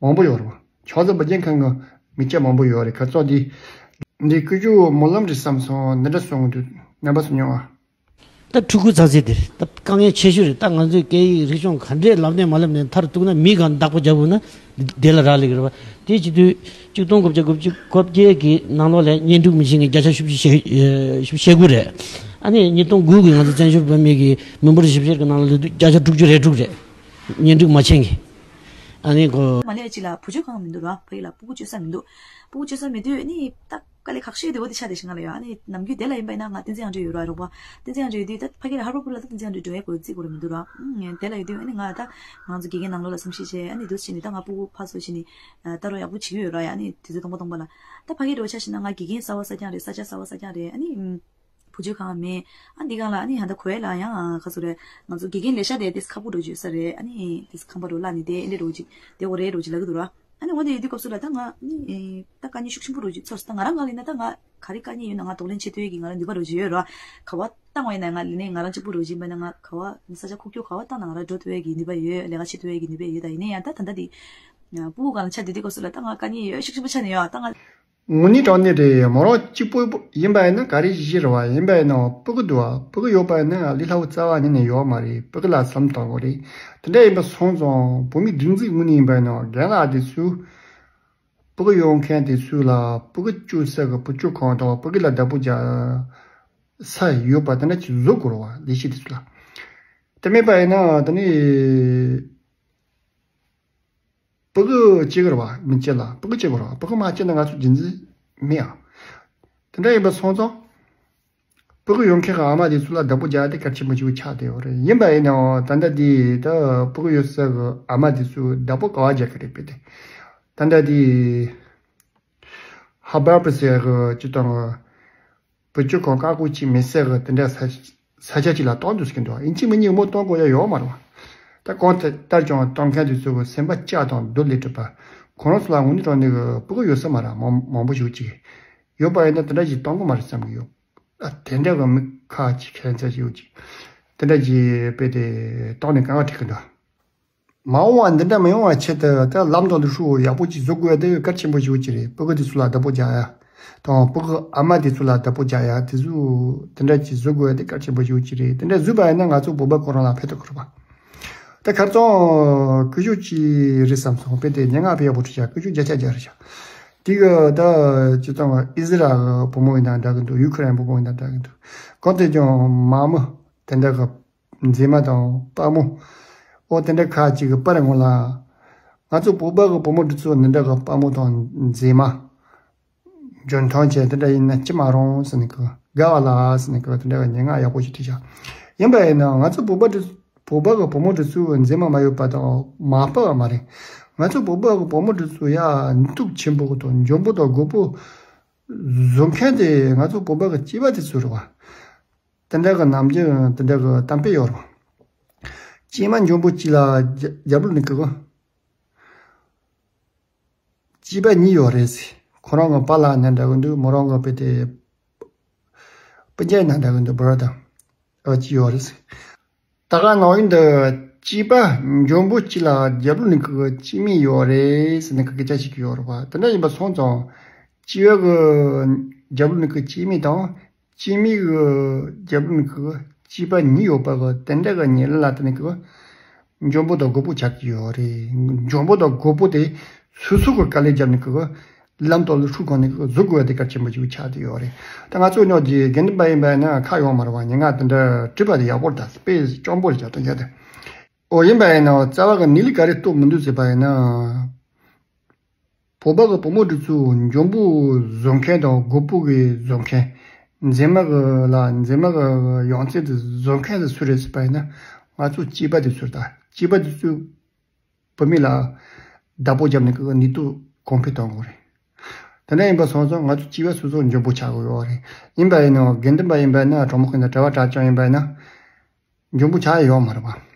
མང་པོ་ཡོད་རེད་བ། ཆུང་ཙག་མི་སྐྱེ་མཁན་གི་མི་སྐྱེ་མང་པོ་ཡོད་རེད། ཁ་ཚོ་འདི་འདི་ཁུ་བྱུག་སྨོན་ལམ་རེད་བསམ་སོང་། འདི་འདྲ་སོང་འདུག་རྣམ་པ་ཚོ་མྱོང་ཨ། ད་ཕྲུ་གུ་ཚ་ཚད་དེ་ད་དཀའ་ངལ་ཆེ་ཤོས་རེད། ད་ང་ཚོའི་སྐད་ཡིག་རིག་གཞུང་ག་འདྲས་ལབ་ནས་མ་ལབ་ནས་མཐར་གཏུགས་ན་མི་གང་བདག་པོ་རྒྱབ་དགོས་ན་དེ་ལ་རག་ལས་ཀྱི་རེད་པ། དེ་བྱེད་དུས་ཆིག་སྟོང་དགུ་བརྒྱ་དགུ་བཅུ་གོ་བརྒྱད་ཀྱི་ནང་ལོགས་ལ་གཉེན་སྒྲིག་མི་བྱེད་མཁན་བརྒྱ་ཆ་བཞི་བཅུ་ཞེ་ཞེ་དགུ་རེད། ཨ་ནི་ཉིས་སྟོང་དགུ་གི་ང་ཚོ་བཙན་བྱོལ་བོད་མི་གི་མི་འབོར་ཞིབ་བཤེར་གྱི་ནང་ལ་སླེབས་དུས་བརྒྱ་ཆ་དྲུག་ཅུ་རེ་དྲུག་རེད། གཉེན་སྒྲིག་མ་བྱེད་མཁན། ཨ་ནི་གོ། མ་ལས་ཅི་ལ་བུ་བཅོལ་ཁང་མི་འདུག་ར། ཕ་གི་ལ་སྤུ་གུ་བཅོལ་ས་མི་འདུག་སྤུ་གུ་བཅོལ་ས་མེད་དུས་ནི་ད་དཀའ་ལས་ཁག་ཤོས་དེ་འོ་དེ་ཆགས་བསྡད་ཤག་ང་ལ་ཡོད། ཨ་ནི་ནམ་རྒྱུན་དེ་ལ་ཡིན་པ་ཡིན་ན་ང་བསྟན་འཛིན་དབྱངས་སྒྲོན་ཡོད་ར། རོགས་པ་བསྟན་འཛིན་དབྱངས་སྒྲོན་ཡོད་དུས་ད་ཕ་གི་ལ་ཧར་པར་ཕུ་ལ་ད་བསྟན་འཛིན་དབྱངས་སྒྲོན་འགྲོ་ཡ་དགོས་རྩིས་དགོས་ར་མི་འདུག་ར། ཨང་དེ་ལ་ཡོད་དུས་ཨ་ནི་ང་ད་ང་ཚོ་དགེ་རྒན་ནང་ལོགས་ལ་སེམས་ཤེས་བྱས། ཨ་ནི་དུས་ཕྱིན་ནི་ད་ང་སྤུ་གུ་ཕར་ཚུར་ཕྱིན་ནི་ད་རོགས་ཡག་པོ་བྱེད་ཀྱི་ཡོད་ར་ཡ། ཨ་ནི་དུས་ཚོད་སྟོང་པ་སྟོང་པ་ལ་ད་ཕ་གི་འགྲོ་ཆ་ཤི་ན་ང་དགེ་རྒན་གསར་པ་གསར་རྐྱང་རེད། ས་ཆ་གསར་པ་གསར་རྐྱང་རེད། ཨ་ནི་བུ་བཅོལ་ཁང་མེད། ཨ་འདི་གང་ལ་ཨ་ནི་ཧ་ད་གོ་ཡ་ལ་ཡང་ཁ་སོ་རེད། ང་ཚོ་དགེ་རྒན་ལས་ཤ་དེ་ཏིས་ཁ་པོ་འགྲོ་རྒྱུ་ས་རེད། ཨ་ནི་ཏིས་ཁང་པ་འགྲོ་ལ་ནི་དེ་ཨེ་འདྲས་འགྲོ་རྒྱུ་དེ་འོ་རེད་འགྲོ་རྒྱུ་ལ་གི་འདུག་ར། ཨ་ནི་འོ་དེ་ཡོད་དུས་སྐབས་སུ་ལ་ད་ང་ནི་ད་དཀའ་ངལ་ཤུགས་ཆེན་པོ་འགྲོ་རྒྱུ་ཚོར་སོང་། ད་ང་རང་ང་ལ་ཡིན་ན་ད་ང་ག་རེ་དཀའ་ངལ་ཡོད་ན་ང་གདོང་ལེན་བྱེད་ཐུབ་ཡས་ཀྱི་ང་ལ་ནུས་པ་འགྲོ་རྒྱུ་ཡོད་ར། ག་བ་བཏང་བ་ཡིན་ན་ང་ལ་ནི་ང་རང་གཅིག་པུ་འགྲོ་རྒྱུ་ཡིན་པ་ན་ང་ག་བ་ས་ཆ་ཁུག་ཀྱོག་ག་བ་བཏང་ན་ང་རང་འགྲོ་ཐུབ་ཡས་ཀྱི་ནུས་པ་ཡོད། ལས་ཀ་བྱེད་ཐུབ་ཡས་ཀྱི་ནུས་པ་ཡོད། ད་ཡིན་ན་ཡང་ད་ད་ལྟ་དེ་སྤུ་གུ་གང་ལ་ཆ་དེ་དུས་སྐབས་སུ་ལ་ད་ང་དཀའ་ངལ་ཡོད་ཤུགས་ཆེན་པོ་ཆགས་ནས་ཡོད། ད་ང་དངོས་གནས་དྲང་གནས་རེད། མོ་རང་གཅིག་པུ་ཡིན་པ་ཡིན་ན་ག་རེ་བྱེད་རེད་བ། ཡིན་པ་ཡིན་ན་སྤུ་གུ་འདུག་བ། སྤུ་གུ་ཡོད་པ་ཡིན་ན་ལས་སླ་བོ་རྩ་བ་ཉིད་ནས་ཡོད་མ་རེད། སྤུ་གུ་ལ་བསམ་བཏང་དགོས་རེད། དེ་འདྲ་ཡིན་པ་སོང་ཙང་བོད་མི་སྒྲིག་འཛུགས་ངོས་ནས་ཡིན་པ་ཡིན་ན་རྒན་ལགས་དེ་ཚོས་སྤུ་གུ་ཡོད་མཁན་དེ་ཚོ་ལ་སྤུ་གུ་བཅོལ་ས་གི་བུ་བཅོལ་ཁང་དང་སྤུ་གུ་ལ་བདག་པོ་རྒྱག་ས་ཡོད་པ་དེ་འདྲ་ཅིག་བཟོ་དགོས་རེད་བ། ལས་བྱེད་དེ་ཚོ་ལ། དེ་མེད་པ་ཡིན་ན་དེ་ནི། སྤུ་གུ་སྐྱེ་གི་རེད་བ། མི་སྐྱེ་ལ་སྤུ་གུ་སྐྱེ་དགོས་རེད་བ། སྤུ་གུ་མ་སྐྱེ་ན་ང་ཚོ་རྒྱུན་འཛིན་མེད་ཨ། དེ་འདྲ་ཡིན་པ་སོང་ཙང་། སྤུ་གུ་ཡོད་མཁན་གྱི་ཨ་མ་དེ་ཚོ་ལ་བདག་པོ་རྒྱག་ཡ་དེ་གལ་ཆེན་པོ་ཞིག་ཆགས་བསྡད་ཡོད་རེད། ཡིན་པ་ཡིན་ནའང་ད་ལྟ་དེ་ད་སྤུ་གུ་ཡོད་ས་གི་ཨ་མ་དེ་ཚོས་བདག་པོ་ག་བ་རྒྱག་གི་རེད་པས་དེ། ད་ལྟ་དེ་ཧ་བར་པ་ཟེར་གི་ཅི་དང་། བུ་བཅོལ་ཁང་བཀག་འགོག་བྱས་མེད་ཟེར་གི་དེ་འདྲ་ས་ས་ཆ་ཅིག་ལ་གཏོང་འདུག་ཟེར་གི་འདུག་ཡིན་གཅིག་མིན་གཉིས་མོ་གཏོང་དགོས་ཡ་ཡོད་མ་རེད་བ། ད་གང་ལྟར་ཀྱང་གཏོང་མཁན་དེ་ཚོ་གི་སེམས་པ་སྐྱིད་དང་སྡུག་ལས་གྲུབ་པ། ཁོ་རང་ཚོ་ལ་དངོས་གནས་དྲང་གནས་གི་སྤུ་གུ་ཡོད་ས་མ་རེད། མང་མང་པོ་ཞིག་ཅིག་ཡོད་པ་ཡིན་ན་དེ་འདྲ་ཞིག་གཏོང་གི་མ་རེད་བསམ་གི་ཡོད། ཨ་དེ་འདྲ་གི་མི་ཁ་ཅིག་ཁྱད་མཚར་ཞིག་ཡོད་ཅིག་དེ་འདྲ་ཞིག་དཔེ་དེ་གཏོང་ནས་གང་ག་ཁྲིད་གི་འདུག་མ་འོངས་པ་འདི་འདྲ་མི་ཡོང་བ་ཆེད་དུ་ད་ལམ་དང་ལུགས་སྲོལ་ཡག་པོ་ཅིག་བཟོ་དགོས་ཡ་དེ་གལ་ཆེན་པོ་ཞིག་ཅིག་རེད། སྤུ་གུ་དེ་ཚོ་ལ་བདག་པོ་རྒྱག་ཡ་དང་སྤུ་གུ་ཨ་མ་དེ་ཚོ་ལ་བདག་པོ་རྒྱག་ཡ་དེ་ཚོ་དེ་འདྲ་ཅིག་བཟོ་དགོས་ཡ་དེ་གལ་ཆེན་པོ་ཞིག་ཅིག་རེད། དེ་འདྲ་བཟོས་པ་ཡིན་ན་ང་ཚོ་བོད་པ་ཁོ་རང་ལ་ཕན་ཐོགས་ཁུར་བ། ད་ཁར་ཚང་སྐུ་ཞབས་ཅིག་རེད་བསམ་སོང་། དཔེ་དེ་སྙན་ངག་དཔེ་ཡག་པོ་བྲིས་ཤག་སྐུ་ཞབས་བརྒྱ་ཆ་བརྒྱ་རེད་ཤག་དེ་གི་ད་ཅི་ཙམ་ཨི་ཟི་རལ་གི་བུ་མོ་ཡིན་ན་འདྲ་གི་འདུག་ཡུ་ཁུ་རེན་བུ་མོ་ཡིན་ན་འདྲ་གི་འདུག་གང་དེ་ཀྱང་མ་མོ་དེ་འདྲ་གི་མཛེས་མ་དང་དཔའ་མོ། ཨོ་དེ་འདྲ་ཁ་ཅིག་གི་པར་ངོ་ལ། ང་ཚོ་བོད་པ་གི་བུ་མོ་འདི་ཚོ་འདི་འདྲ་གི་དཔའ་མོ་དང་མཛེས་མ། འཇོན་ཐང་ཅན་དེ་འདྲ་ཡིན་ན་ཅི་མ་རུང་ཟེར་ནས་གི་དགའ་བ་ལ་ཟེར་ནས་གི་དེ་འདྲ་གི་སྙན་ངག་ཡག་པོ་ཞིག་བྲིས་ཤག་ཡིན་པ་ཡིན་ན་ང་ཚོ་བོད་པ་འདི་བོད་པ་གི་བུ་མོ་འདི་ཚོ་མཛེས་མ་མ་ཡོད་པ་དང་མ་དཔའ་བ་མ་རེད། ང་ཚོ་བོད་པ་གི་བུ་མོ་འདི་ཚོ་ཡ་ནུས་སྟོབས་ཆེན་པོ་དང་འཇོན་པོ་དང་རྒོད་པོ་བཟོ་མཁན་དེ་ང་ཚོ་བོད་པ་གི་སྐྱེས་པ་དེ་ཚོ་རེད་བ། དེ་འདྲ་གི་ནམ་རྒྱུན་དེ་འདྲ་གི་གཏམ་དཔེ་ཡོད་རེད། སྐྱེས་མ་འཇོན་པོ་གཅིག་ལ་རྒྱ་རྒྱབ་ལོགས་ནས་གི་གི་སྐྱེས་པ་གཉིས་ཡོད་རེད་ཟེར། ཁོ་རང་གི་པཱ་ལགས་ན་འདྲ་གི་འདུག་མོ་རང་གི་དཔེ་དེ་སྤུན་ཀྱག་ན་འདྲ་གི་འདུག brother ཨ་གཅིག་ཡོད་རེད་ཟེར། ད་ག་ནང་བཞིན་དུ་སྐྱེས་པ་འཇོན་པོ་གཅིག་ལ་རྒྱབ་ལོགས་ནས་གི་གི་སྐྱེས་མ་ཡོད་རེད་ཟེར་ནས་གི་སྐད་ཆ་ཞིག་ཡོད་རེད་པ། དེ་འདྲ་ཡིན་པ་སོང་ཙང་སྐྱེས་པ་གི་རྒྱབ་ལོགས་ནས་གི་སྐྱེས་མ་དང་། སྐྱེས་མའི་གི་རྒྱབ་ལོགས་ནས་གི་སྐྱེས་པ་གཉིས་ཡོད་པ་གི་དེ་འདྲ་གི་ཉེ་ལམ་ལ་དེ་ནས་གི་འཇོན་པོ་དང་རྒོད་པོ་ཆགས་ཀྱི་ཡོད་རེད། འཇོན་པོ་དང་རྒོད་པོ་དེ་སོ་སོ་གི་དཀའ་ལས་བརྒྱབ་ནས་གི་ལམ་དང་ལུགས་སྲོལ་སྒང་ནས་གི་བཟོ་དགོས་པ་དེ་གལ་ཆེན་པོ་ཞིག་ཆགས་བསྡད་ཡོད་རེད། ད་ང་ཚོ་ཉོ་རྒྱུ་དགེ་འདུན་པ་ཡིན་པ་ཡིན་ན་ཁག་ཡོད་མ་རེད་བ། ཉེ་ང་དེ་འདྲ་བྲིས་པ་དེ་ཡག་པོ་རེད། ད་དཔེ་སྐྱོ་པོ་རེད་ཀྱང་དོན་རྐྱེན་དེ། ཨོ་ཡིན་པ་ཡིན་ན་རྩ་བ་གི་ནི་ལས་ག་རེ་སྟོབས་མི་འདུག་ཟེར་བ་ཡིན་ན། བོད་པ་གི་བུ་མོ་འདི་ཚོ་འཇོན་པོ་བཟོ་མཁན་དང་རྒོད་པོ་གི་བཟོ་མཁན། མཛེས་མ་གི་ལ་མཛེས་མ་གི་ཡོང་ཚད་དེ་བཟོ་མཁན་དེ་སུ་རེད་ཟེར་བ་ཡིན་ན། ང་ཚོ་སྐྱེས་པ་དེ་ཚོ་རེད། ད་སྐྱེས་པ་དེ་ཚོས་བུད་མེད་ལ་བདག་པོ་བརྒྱབ་ནས་ཀྱི་ནུས་སྟོབས་གོང་འཕེལ་གཏོང་དགོས་རེད། དེ་འདྲ་ཡིན་པ་སོང་ཙང་ང་ཚོ་སྐྱེས་པ་སོ་སོ་འཇོན་པོ་ཆགས་དགོས་ཡོད་རེད། ཡིན་པ་ཡིན་ནའང་དགེ་འདུན་པ་ཡིན་པ་ཡིན་ན་གྲོགས་མོ་ཁོང་དང་གྲྭ་པ་གྲྭ་རྐྱང་ཡིན་པ་ཡིན་ན། འཇོན་པོ་ཆགས་ཡ་ཡོད་མ་རེད་པ།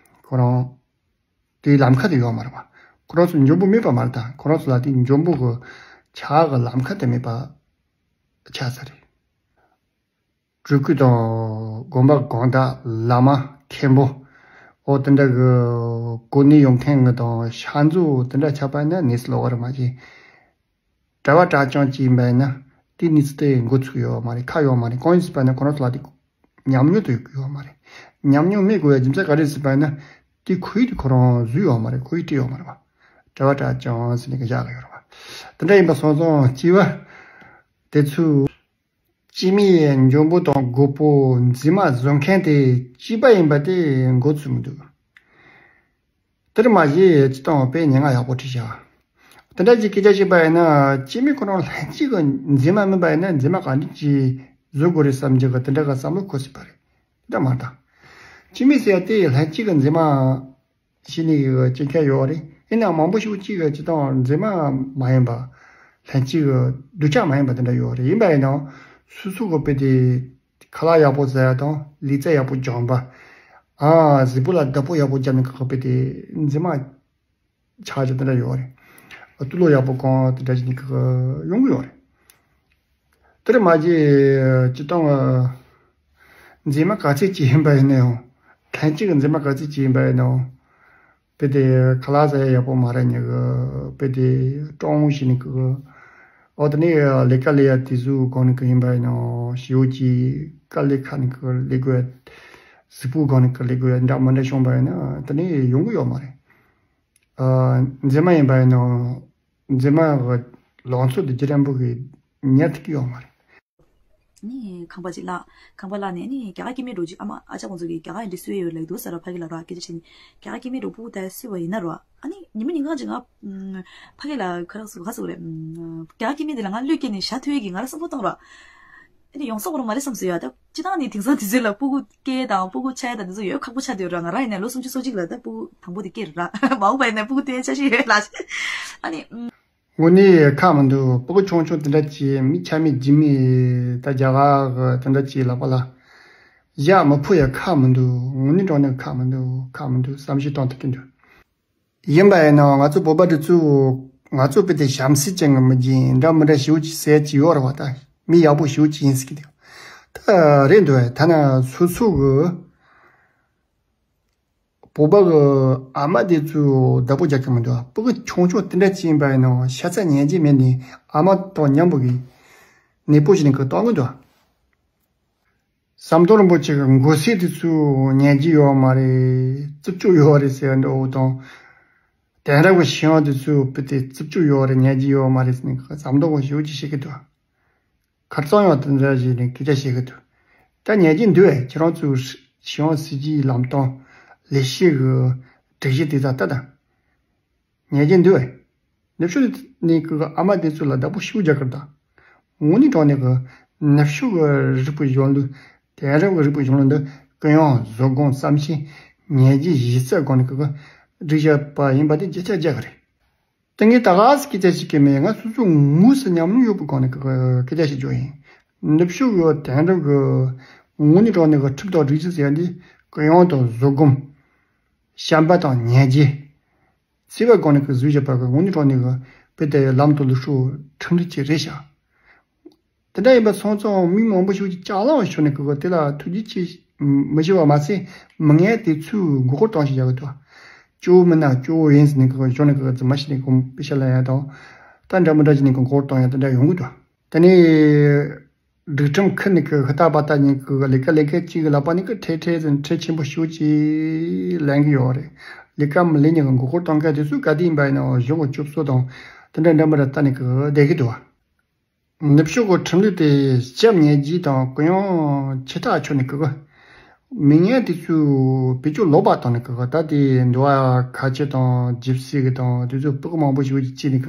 ཁོ་རང་དེའི་ལམ་ཁ་དེ་ཡོད་མ་རེད་པ། ཁོ་རང་ཚོ་འཇོན་པོ་མེད་པ་མ་རེད། ད་ཁོ་རང་ཚོ་ལ་དེ་འཇོན་པོ་གི་ཆགས་གི་ལམ་ཁ་དེ་མེད་པ་ཆགས་ས་རེད། སྤྲུལ་སྐུ་དང་དགོན་པ་དགོང་དག་བླ་མ་མཁན་པོ། འོ་དེ་འདྲ་གི་གོ་གནས་ཡོད་མཁན་གི་དང་ཤ་མཛོ་དེ་འདྲ་ཆགས་པ་ན་གནས་ཚུལ་ལོག་པ་རེད་མ་གཞི། གྲྭ་པ་གྲྭ་རྐྱང་གཅིག་ཡིན་པ་ཡིན་ན་དེ་གནས་ཚུལ་དེ་འགོ་ཚུགས་ཡོད་མ་རེད། ཁག་ཡོད་མ་རེད། གང་ཡིན་ཟེར་བ་ན་ཁོ་རང་ཚོ་ལ་དེ་ཉམས་མྱོང་དེ་ཡོད་མ་རེད། ཉམས་མྱོང་མེད་དགོས་པའི་རྒྱུ་མཚན་ག་རེ་ཟེར་བ་ཡིན་ན། དེ་ཁོའི་དེ་ཁོ་རང་བཟོས་ཡོད་མ་རེད། ཁོའི་བྲིས་ཡོད་མ་རེད་བ། དྲི་བ་དྲག་ཅང་ཟེར་ནས་ཀྱི་བཞག་གི་ཡོད་རེད་བ། དེ་འདྲ་ཡིན་པ་སོང་ཙང་སྐྱེས་པ་དེ་ཚོས་སྐྱེས་མའི་འཇོན་པོ་དང་རྒོད་པོ་མཛེས་མ་བཟོ་མཁན་དེ་སྐྱེས་པ་ཡིན་པ་དེ་མགོ་ཚོས་མི་འདུག་དེར་མ་ཞེས་ཅི་དང་དཔེ་ཉེ་ང་ཡག་པོ་བྲིས་བཞག་དེ་འདྲ་ཅིག་སྐད་ཆ་བཤད་པ་ཡིན་ན། སྐྱེས་མའི་ཁོ་རང་ལྷན་སྐྱེས་ཀྱི་མཛེས་མ་མིན་པ་ཡིན་ན། མཛེས་མ་ག་འདྲ་ཅིག་བཟོ་དགོས་རེད་བསམ་རྒྱུ་གི་དེ་འདྲ་གི་བསམ་བློ་འཁོར་སྲིད་པ་རེད། དེ་འདྲ་མ་རེད་ད། སྐྱེས་མ་ཟེར་ཡ་དེ་ལྷན་སྐྱེས་ཀྱི་མཛེས་མ་ཞིག་ནས་སྐྱེ་མཁན་ཡོད་རེད། ཡིན་ནའང་མང་པོ་ཞིག་ཅིག་གི་སྤྱིར་བཏང་མཛེས་མ་མ་ཡིན་པ། ལྷན་སྐྱེས་ཀྱི་སྡུག་ཅག་མ་ཡིན་པ་དེ་འདྲ་ཡོད་རེད། ཡིན་པ་ཡིན་ནའང་སོ་སོ་གི་དཔེ་དེ། ཁ་ལག་ཡག་པོ་ཟ་ཡ་དང་། ལུས་རྩལ་ཡག་པོ་སྦྱོང་བ། ཨ། གཟུགས་པོ་ལ་བདག་པོ་ཡག་པོ་བརྒྱབ་ནས་ཁག་པའི་དེ་མཛེས་མ་ཆགས་ཀྱི་དེ་འདྲ་ཡོད་རེད། ཨ། དུག་ལོག་ཡག་པོ་གང་དེ་འདྲ་ཞིག་ནས་ཁག་ཡོང་གི་ཡོད་རེད། དེར་མ་ཟད་སྤྱིར་བཏང་མཛེས་མ་ག་ཚད་ཅིག་ཡིན་པ་ཡིན་ན་ཡང་། ལྷན་སྐྱེས་ཀྱི་མཛེས་མ་ག་ཚད་ཅིག་ཡིན་པ་ཡིན་ནའང་། དཔེ་དེ་ཁ་ལག་ཟ་ཡ་ཡག་པོ་མ་རག་ཉེ་གི། དཔེ་དེ་སྤྲང་བོ་ཞིག་ནས་ཁག་གི། འོ། དེ་ནས་ལས་ཀ་ལས་ཡ་དེ་ཚོའི་སྒང་ནས་ཁག་ཡིན་པ་ཡིན་ན། ཞེ་པོ་ཅིག་དཀའ་ལས་ཁག་ནས་ཁག་ལས་དགོས། གཟུགས་པོའི་སྒང་ནས་ཁག་ལས་དགོས་འདྲ་མི་འདྲ་བྱུང་བ་ཡིན་ན། དེ་ནས་ཡོང་གི་ཡོད་མ་རེད། ཨ། མཛེས་མ་ཡིན་པ་ཡིན་ན། མཛེས་མ་གི་ལང་ཚོ་དེ་རྒྱུན་རིང་པོ་གི་ཉར་ཐུབ་ཀྱི་ཡོད་མ་རེད། ནི་ཁང་པ་ཅིག་བརླག་ཁང་པ་བརླག་ནས་ནི་རྒྱ་གར་སྐྱེ་དམན་འགྲོ་རྒྱུ། ཨ་མ་ཨ་ཅག་ཁོང་ཚོ་གིས་རྒྱ་གར་འདི་གསོ་ཡས་ཡོད་ལབ་འདུག་ཟེར་ར། ཕ་གི་ལ་ར་སྐད་ཆ་དྲིས་ནས། རྒྱ་གར་སྐྱེ་དམན་འགྲོ་སྤུ་གུ་ད་གསོས་པ་ཡིན་ན་ར། ཨ་ནི་ཉི་མ་ཉིན་གང་ཅིག་ང་ཕ་གི་ལ་ཁ་རག་སུ་ག་སུ་རེད། རྒྱ་གར་སྐྱེ་དམན་འདི་ལ་ང་བློས་བཀལ་ནས་བཞག་ཐུབ་ཡས་ཀྱི་ང་ར་བསམ་བློ་བཏང་ར། ཨ་ནི་ཡོང་ས་གོ་ར་མ་རེད་བསམ་སོང་ཡ། ད་སྤྱིར་བཏང་ནི་དེང་སང་དུས་ཚོད་ལ་སྤུ་གུ་སྐྱེ་དང་སྤུ་གུ་ཆགས་དང་དེ་ཚོ་ཡོད་ཁག་པོ་ཆགས་བསྡད་ཡོད་ར། ང་རང་ཡིན་ནའི་ལོ་སུམ་ཅུ་སོ་གཅིག་ལ་ད་སྤུ་གུ་དང་པོ་དེ་སྐྱེས་ར། མ་འོངས་པ་ཡིན་ནའི་སྤུ་གུ་སྟོན་ཆ་ཤས་ཡོད་ལ། ཨ་ནི། དངོས་གནས་ཁག་མི་འདུག་སྤུ་གུ་ཆུང་ཆུང་དེ་འདྲ་ཅིག་མི་ཆ་མེད་རྒྱུས་མེད། ད་རྒྱ་གར་གི་དེ་འདྲ་ཅིག་ལག་པ་ལ་བཞག་མི་ཕོད་ཡ་ཁག་མི་འདུག་དངོས་གནས་དྲང་གནས་ཁག་མི་འདུག་ཁག་མི་འདུག་བསམ་ཤེས་གཏོང་ཐུབ་ཀྱི་འདུག་ཡིན་པ་ཡིན་ནའང་ང་ཚོ་བོད་པ་འདི་ཚོ། ང་ཚོ་དཔེ་དེ་བྱམས་བརྩེ་ཅན་གྱི་མི་རྒན་འདྲ་མི་འདྲ་ཞེ་པོ་ཅིག་ཟེར་གྱི་ཡོད་རེད་བ། ད་མི་ཡག་པོ་ཞེ་པོ་ཅིག་ཡིན་ཟེར་གྱི་འདུག་ད་རེད་འདུག་བས། ཐ་ན་སོ་སོ་གི་བོད་པ་གི་ཨ་མ་དེ་ཚོ་བདག་པོ་རྒྱག་གི་མི་འདུག་སྤུ་གུ་ཆུང་ཆུང་དེ་འདྲ་ཅིག་ཡིན་པ་ཡིན་ནའང་ཤ་ཚ་ཉན་གྱི་མེད་ནས་ཨ་མ་དང་མཉམ་པོ་གི་ནད་པོ་ཞིག་ནས་གི་གཏོང་གི་འདུག་ཟམ་གདོང་རིན་པོ་ཆེ་གི་མགོ་སེར་དེ་ཚོ་ཉན་གྱི་ཡོད་མ་རེད། རྩུབ་སྤྱོད་ཡོད་རེད་ཟེར་འདྲ་བོ་དང་། དེང་རབས་ཀྱི་ཤེས་ཡོན་དེ་ཚོ་དཔེ་དེ་རྩུབ་སྤྱོད་ཡོད་རེད། ཉན་གྱི་ཡོད་མ་རེད་ཟེར་ནས་ཟམ་གདོང་གི་ཞེ་པོ་ཅིག་བཤད་ཀྱི་འདུག་ཁར་སང་ཡང་དེ་འདྲ་ཞིག་ནས་སྐད་ཆ་བཤད་ཀྱི་འདུག་ད་ཉན་གྱི་འདུག་བས། ཁྱེད་རང་ཚོའི་ཤེས་ཡོན་སྲིད་ཇུས་ལམ་སྟོན་ལས་བྱེད་ཀྱི་སྒྲིག་གཞི་དེ་ཚོ་ལྟ་དང་། ཉན་གྱི་འདུག་བས། ནུབ་ཕྱོགས་ནས་ཀྱི་ཨ་མ་དེ་ཚོ་ལ་བདག་པོ་ཞེ་པོ་རྒྱག་གི་འདུག་དངོས་གནས་དྲང་གནས་ཀྱི་ནུབ་ཕྱོགས་ཀྱི་རིག་པའི་གཞུང་ལུགས། དེང་རབས་ཀྱི་རིག་པའི་གཞུང་ལུགས་འདི་གུ་ཡངས་བཟོད་སྒོམ་བསམ་ཤེས་ཉན་གྱི་གཞི་རྩའི་སྒོ་ནས་ཀྱི་སྒྲིག་བཞག་པ་ཡིན་པ་དེ་བརྗོད་བྱ་རྒྱག་གི་རེད། དེ་ངས་ད་ག་སེ་སྐད་ཆ་ཞིག་གི་མེད། ང་སོ་སོ་དངོས་སུ་ཉམས་མྱོང་ཡོད་པའི་སྒང་ནས་སྐད་ཆ་ཞིག་བརྗོད་ཡིན། ནུབ་ཕྱོགས་ཀྱི་དེང་རབས་ཀྱི་དངོས་གནས་དྲང་གནས་ཀྱི་ཁྲིམས་དང་སྒྲིག་གཞི་ཟེར་ཡ་འདི་གུ་ཡངས་དང་བཟོད་སྒོམ། བྱམས་པ་དང་ཉན་གྱི། བརྩེ་བའི་སྒང་ནས་ཀྱི་བཟོས་བཞག་པ་གི་དངོས་གནས་དྲང་གནས་ཀྱི་དཔེ་དེ་ལམ་དང་ལུགས་སྲོལ་ཁྲིམས་སྒྲིག་ཅིག་རེད་ཤག་དེ་འདྲ་ཡིན་པ་སོང་ཙང་མི་མང་པོ་ཞིག་གིས་ཅ་ལག་ཞོར་ནས་ཀྱི་དེ་ལ་ཐུགས་རྗེ་ཆེ་མི་ཞུ་བ་མ་ཟད། མི་ངན་དེ་ཚོས་མགོ་སྐོར་གཏོང་ཞིག་བཞག་གི་འདུག་སྐྱོ་བོ་མིན་ན་སྐྱོ་བོ་ཡིན་ཟེར་ནས་ཀྱི་ཞོར་ནས་ཀྱི་རྫུན་མ་བཤད་ནས་ཀྱི་པེ་ཤ་ལེན་ཡ་དང་། ད་འདྲ་མི་འདྲ་བྱས་ནས་ཀྱི་མགོ་སྐོར་གཏོང་ཡ་དེ་འདྲ་ཡོང་གི་འདུག་དེ་ནས་སྒྲིག་ཁྲིམས་ཁུར་ནས་ཀྱི་ཧི་ཏ་པ་ཏ་ཉིན་གྱི་ལས་ཀ་ལས་མཁན་གཅིག་གི་ལག་པ་ནས་ཀྱི་ཁྲལ་ཁྲལ་ཟེར་ཁྲལ་ཆེན་པོ་ཞེ་པོ་ཅིག་ལེན་གྱི་ཡོད་རེད། ལས་ཀ་མི་ལས་ཉིན་གྱི་མགོ་སྐོར་གཏོང་མཁན་དེ་ཚོ་ག་དུས་ཡིན་པ་ཡིན་ནའང་གཞུང་གི་སྐྱོབ་གསོ་དང་དེ་འདྲ་འདྲ་མི་འདྲ་ལྟ་ནས་ཀྱི་བསྡད་ཀྱི་འདུག་ནུབ་ཕྱོགས་ཀྱི་ཁྲིམས་ལུགས་དེ་སྐྱབས་ཉན་རྒྱུ་དང་གུ་ཡངས་ཆེ་ཐག་ཆོད་ནས་ཀྱི་མི་ངན་དེ་ཚོས་བེད་སྤྱོད་ལོག་པ་བཏང་ནས་ཀྱི། ད་དེ་འདུལ་བ་ཁ་ཆེ་དང་ཇི་སི་གི་དང་དེ་ཚོ་སྤུ་གུ་མང་པོ་ཞིག་བྱས་ནས་ཀྱི།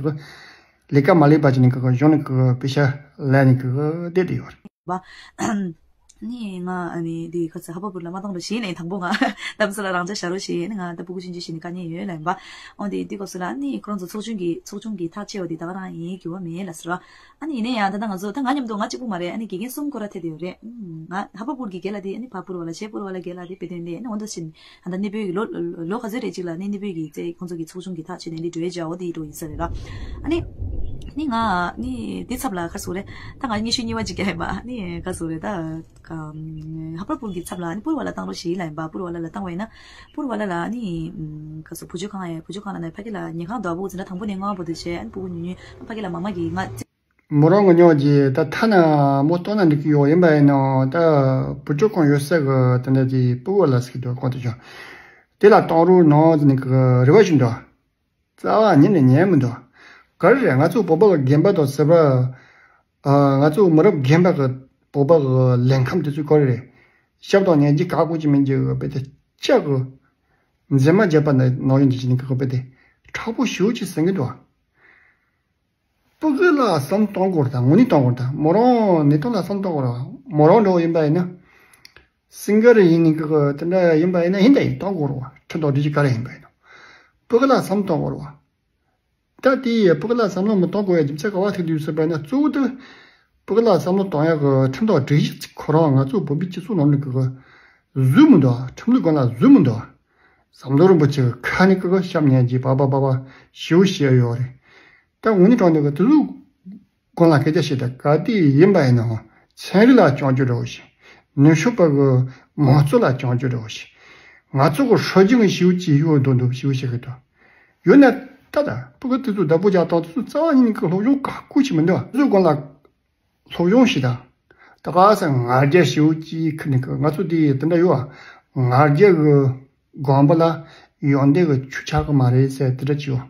ལས་ཀ་མ་ལས་པ་བྱས་ནས་ཀྱི་གཞུང་ནས་ཀྱི་པེ་ཤ་ལེན་ནས་ཀྱི་བསྡད་དེ་ཡོད་རེད། ནི་ང་ཨ་ནི་འདི་ཁ་ཚ་ཧ་པ་པུར་ལ་མ་བཏང་རོགས་ཞེས་ནས་དང་པོ་ང་ལམ་སང་ལ་རང་ཅག་བཞག་རོགས་ཞེས་ནི་ང་ད་སྤུ་གུ་ཆུང་ཆུང་ཞིག་ནི་དཀའ་ངལ་ཡོད་ལབ་པ། འོན་ཏེ་དུས་སྐབས་སུ་ལ་ནི་ཁོ་རང་ཚོ་ཚོགས་ཆུང་གི་ཚོགས་ཆུང་གི་ཐག་བཅད་པ་དེ་ད་ག་རང་ཡིན་འགྱུར་བ་མེད་ལ་ཟེར་བ། ཨ་ནི་ཡིན་ན་ཡང་ད་ལྟ་ང་ཚོ་ད་ང་མཉམ་དུ་ང་གཅིག་པུ་མ་རེད། ཨ་ནི་དགེ་རྒན་གསུམ་སྐོར་ར་ཐེ་དེ་ཡོད་རེད། ང་ཧ་པ་པུར་གི་རྒན་ལགས་དེ་ཨ་ནི་ཕ་པུར་བ་ལ་བྱས་པུར་བ་ལ་རྒན་ལགས་དེ་དཔེ་སྟོན་ལས་ཨ་ནི་འོན་ཏེ་ཕྱིན། ད་ལྟ་གནས་སྤོས་ཀྱི་ལོ་ལོ་ག་ཚོད་རེད་ཅིག་ལ་ནི་གནས་སྤོས་ཀྱི་རྩེ་ཁོང་ཚོ་གི་ཚོགས་ཆུང་གི་ཐག་བཅད་ནས་ལི་འགྲོ་ཡས་བྱ་འོ་དེ་འགྲོ་ཡིན་ས་རེད་ར། ཨ་ནི་ནི་ང་ནི་དེ་ཚབ་ལ་ཁ་སོ་རེད། ད་ང་ཉི་ཤུ་གཉིས་པ་ཅིག་རྒྱག་ཡིན་པ་ནི་ཁ་སོ་རེད། ད་ཧ་པ་པུར་གྱི་ཚབ་ལ་ནི་པུར་བ་ལ་བཏང་རོགས་ཞེས་ལ་ཡིན་པ། པུར་བ་ལ་ལ་བཏང་བ་ཡིན་ན་པུར་བ་ལ་ལ་ནི་ཁ་སོ་བུ་བཅོལ་ཁང་ཡ་བུ་བཅོལ་ཁང་ལ་ནི་ཕ་གི་ལ་ཉལ་ཁང་རྡོག་པོ་འཛིན་གྲྭ་དང་པོ་ནས་ལྔ་པ་བར་དུ་བྱས། ཨ་ནི་ཕྲུ་གུ་ཉུང་ཉུང་ཕ་གི་ལ་མ་མ་གི་ང་། མོ་རང་གི་ཉོག་གི་ད་ཐ་ན་མོ་ལྟོགས་ན་འགྲིག་གི་ཡོད། ཡིན་པ་ཡིན་ནའང་ད་བུ་ཕྲུག་གང་ཡོད་ས་གི་དེ་འདྲ་དེ་སྤུ་གུ་ལ་ཟེར་གི་འདུག་གང་དུ་ཀྱང་། དེ་ལ་གཏོང་རོགས་གནང་ཟེར་ནས་གི་རེ་བ་ཞུ་འདུག། རྩ་བ་ཉིད་ནས་ཉན་མི་འདུག། ག་རེ་རེད། ང་ཚོ་བོད་པ་གི་རྒན་པ་དང་ཟེར་བ། ཨ། ང་ཚོ་མི་རབས་རྒན་པ་གི་བོད་པ་གི་ལས་ཁམས་དེ་ཚོ་ག་རེ་རེད། ཞབས་དང་ཉན་གྱི་ག་གོ་ཅི་མིན་གྱི་བོད་པ་དེ་ལྕགས་གི་མཛེས་མ་བརྒྱབ་པ་ནང་ཡོང་གི་ཅི་ནས་གི་བོད་པ་དེ་དྲག་པོ་ཞེ་པོ་ཅིག་ཟིན་གི་འདུག། སྤུ་གུ་ལ་བསམ་གཏོང་དགོས་རེད་ད། དངོས་གནས་གཏོང་དགོས་རེད་ད། མོ་རང་ནི་ཐོག་ལ་བསམ་གཏོང་དགོས་རེད་བ། མོ་རང་འདྲ་བོ་ཡིན་པ་ཡིན་ན། སིང་གར་ཡིན་ནི་གི་དེ་འདྲ་ཡིན་པ་ཡིན་ན་ཡིན་ད་ཡིན་གཏོང་དགོས་རེད་བ། ཁྲིམས་ཐག་སྒྲིག་གཞི་ག་རེ་ཡིན་པ་ཡིན་ན། སྤུ་གུ་ལ་བསམ་གཏོང་དགོས་རེད་བ། ད་དེ་ཡི་སྤུ་གུ་ལ་བསམ་བློ་མི་གཏོང་དགོས་ཡ་རྒྱུ་མཚན་ག་བ་ཐུག་དུས་ཟེར་བ་ཡིན་ན། གཙོ་བོ་དེ་སྤུ་གུ་ལ་བསམ་བློ་གཏོང་ཡ་གི་ཁྲིམས་ཐག་སྒྲིག་གཞི་ཁོ་རང་ང་ཚོ་བོད་པའི་སྤྱི་ཚོགས་ནང་ནས་གི་བཟོས་མི་འདུག། ཁྲིམས་ལུགས་སྒང་ལ་བཟོས་མི་འདུག། ཟམ་གདོང་རིན་པོ་ཆེ་གི་ཁ་ནས་གི་ཞབས་ཉན་གྱི་པ་པ་པ་པ་ཞེ་པོ་བཤད་ཡོད་རེད། ད་དངོས་གནས་དྲང་གནས་ཀྱི་དེ་ཚོའི་སྒང་ལ་སྐད་ཆ་བཤད་ད་ག་དུས་ཡིན་པ་ཡིན་ནའང་ཚན་རིག་ལ་སྐྱོན་བརྗོད་འདྲ་བོ་ཞིག། ནུབ་ཕྱོགས་པ་གི་མང་གཙོ་ལ་སྐྱོན་བརྗོད་འདྲ་བོ་ཞིག། ང་ཚོ་གི་སྲོལ་རྒྱུན་གྱི་ཞེ་པོ་ཅིག་ཡོད་མདོག་མདོག་ཞེ་པོ་བཤད་གི་འདུག། ཡོད་ན་ད་ད་སྤུ་གུ་དེ་ཚོ་བདག་པོ་རྒྱག་སྟངས་དེ་ཚོ་རྩ་བ་ཉིད་ནས་གི་སློབ་སྦྱོང་ག་གོ་ཞིག་མི་འདུག། དེ་ཚོའི་སྒང་ལ་སློབ་སྦྱོང་ཞིག་དང་། ད་ག་ས་ང་རྒྱལ་ཞེ་པོ་ཅིག་ཁུར་ནས་གི་ང་ཚོ་དེ་དེ་འདྲ་ཡོད་ཨ། ང་རྒྱལ་གི་སྒང་པ་ལ་ཡོན་ཏན་གི་ཆུ་ཆགས་གི་མ་རེད་ཟེར་དེ་འདྲ་ཅིག་ཡོད།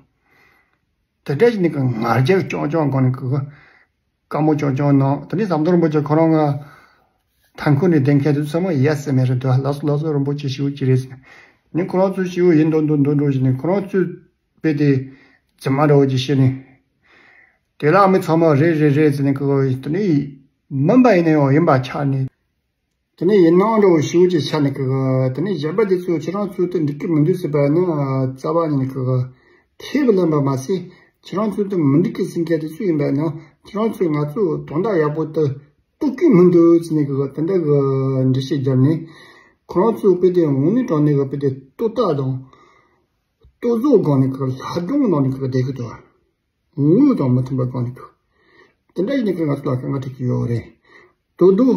དེ་འདྲ་ཞིག་ནི་གི་ང་རྒྱལ་རྐྱང་རྐྱང་སྒང་ནས་གི་བཀའ་མོལ་རྐྱང་རྐྱང་གནང་། དེ་ནས་ཟམ་གདོང་རིན་པོ་ཆེ་ཁོ་རང་ང་ཐང་ཁུལ་ནས་བསྡད་མཁན་དེ་ཚོ་ཚང་མ་ཡ་ཟེར་མེད་རེད་འདུག། ལགས་སོ་ལགས་སོ། རིན་པོ་ཆེ་ཞེ་པོ་ཅིག་རེད་ཟེར་ནས། ཁོ་རང་ཚོ་ཞེ་པོ་ཡིན་མདོག་མདོག་མདོག་མདོག་བྱས་ནས་ཁོ་རང་ཚོའི་དཔེ་དེ་རྫུན་མ་འདྲ་བོ་ཅིག་བཤད་ནས། དེ་ལ་མི་ཚང་མ་རེད་རེད་རེད་ཟེར་ནས་གི་དེ་ནས་མིན་པ་ཡིན་ན་ཡང་ཡིན་པ་ཆགས་ནས། དེ་ནས་ཡིན་ནའང་འདྲ་བོ་ཞེ་པོ་ཅིག་ཆགས་ནས་གི། དེ་ནས་གཞན་པ་དེ་ཚོས་ཁྱེད་རང་ཚོ་དེ་འགྲིག་གི་མི་འདུག་ཟེར་བ་ནི་རྩ་བ་ཉིད་ནས་གི་ཁས་མི་ལེན་པ་མ་ཟད། ཁྱེད་རང་ཚོ་དེ་མི་འགྲིག་གི་ཟེར་མཁན་དེ་ཚོ་ཡིན་པ་ན་ཁྱེད་རང་ཚོས་ང་ཚོ་དོན་དག་ཡག་པོ་དེ་རྟོགས་ཀྱི་མི་འདུག་ཟེར་ནས་གི་དེ་འདྲ་གི་འགྲེལ་བཤད་བརྒྱབ་ནས། ཁོ་རང་ཚོའི་དཔེ་དེ་དངོས་གནས་དྲང་གནས་གི་དཔེ་དེ་ལྟོ་ལྟག་དང་ལྟོ་བཟོ་སྒང་ནས་གི་ལྷ་སྒྲུང་ནང་ནས་གི་བསྡད་གི་འདུག། དངོས་དང་མི་མཐུན་པ་གང་ནས་ཐུག། དེ་འདྲ་ཡིན་ན་ང་ཚོ་ལ་དཀའ་ངལ་འཕྲད་ཀྱི་ཡོད་རེད། དོ་དོ།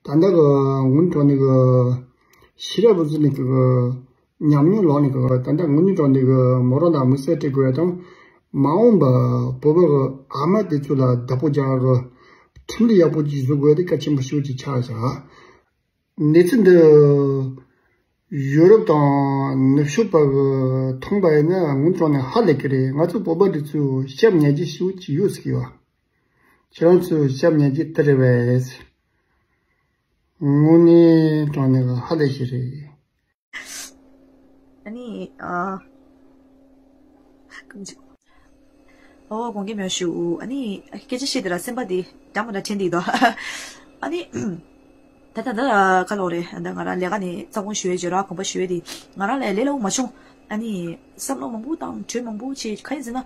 ད་ལྟ་གི་དངོས་གནས་དྲང་གནས་གི་ཤེས་རབ་འོད་ཟེར་ནས་གི་ཉམས་མྱོང་ལོག་ནས་གི་ད་ལྟ་དངོས་གནས་དྲང་གནས་གི་མོ་རང་ལ་དམིགས་བསལ་སྤྲད་དགོས་ཡ་དང་། མ་འོངས་པ་བོད་པ་གི་ཨ་མ་དེ་ཚོ་ལ་བདག་པོ་རྒྱག་གི་ཁྲིམས་ལུགས་ཡག་པོ་ཅིག་བཟོ་དགོས་ཡ་དེ་གལ་ཆེན་པོ་ཞེ་པོ་ཅིག་ཆགས་བཞག། གནས་ཚུལ་འདི་ཡུ་རོབ་དང་ནུབ་ཕྱོགས་པ་གིས་མཐོང་པ་ཡིན་ན་དངོས་དྲང་ནས་ཧ་ལས་ཀྱི་རེད། ང་ཚོ་བོད་པ་འདི་ཚོས་ཞབས་ཉན་རྒྱུ་ཞེ་པོ་ཅིག་ཡོད་ཟེར་གི་ཡོད། ཁྱེད་རང་ཚོས་ཞབས་ཉན་རྒྱུ་དེ་རེད་པས། དངོས་གནས་དྲང་གནས་ཧ་ལས་ཀྱི་རེད། ཨ་ནི། ཨ། ཨོ། དགོངས་འགལ་མེད་ཞུ། ཨ་ནི་སྐད་ཆ་བཤད་དེ་ར་སེམས་པ་དེ་འདྲ་མི་འདྲ་དྲན་དེ་འདུག། ཨ་ནི་ད་ད་ད་ག་ལོག་རེད། ད་ང་རང་ལས་ཀ་ནས་རྩ་དགོངས་ཞུ་ཡས་བརྗོད་ར་དགོངས་པ་ཞུ་ཡས་དེ་ང་རང་ལས་ལས་སླ་པོ་མ་བྱུང་། ཨ་ནི་བསམ་བློ་མང་པོ་བཏང་། གྲོས་མང་པོ་བྱས། གང་ཡིན་ཟེར་ན་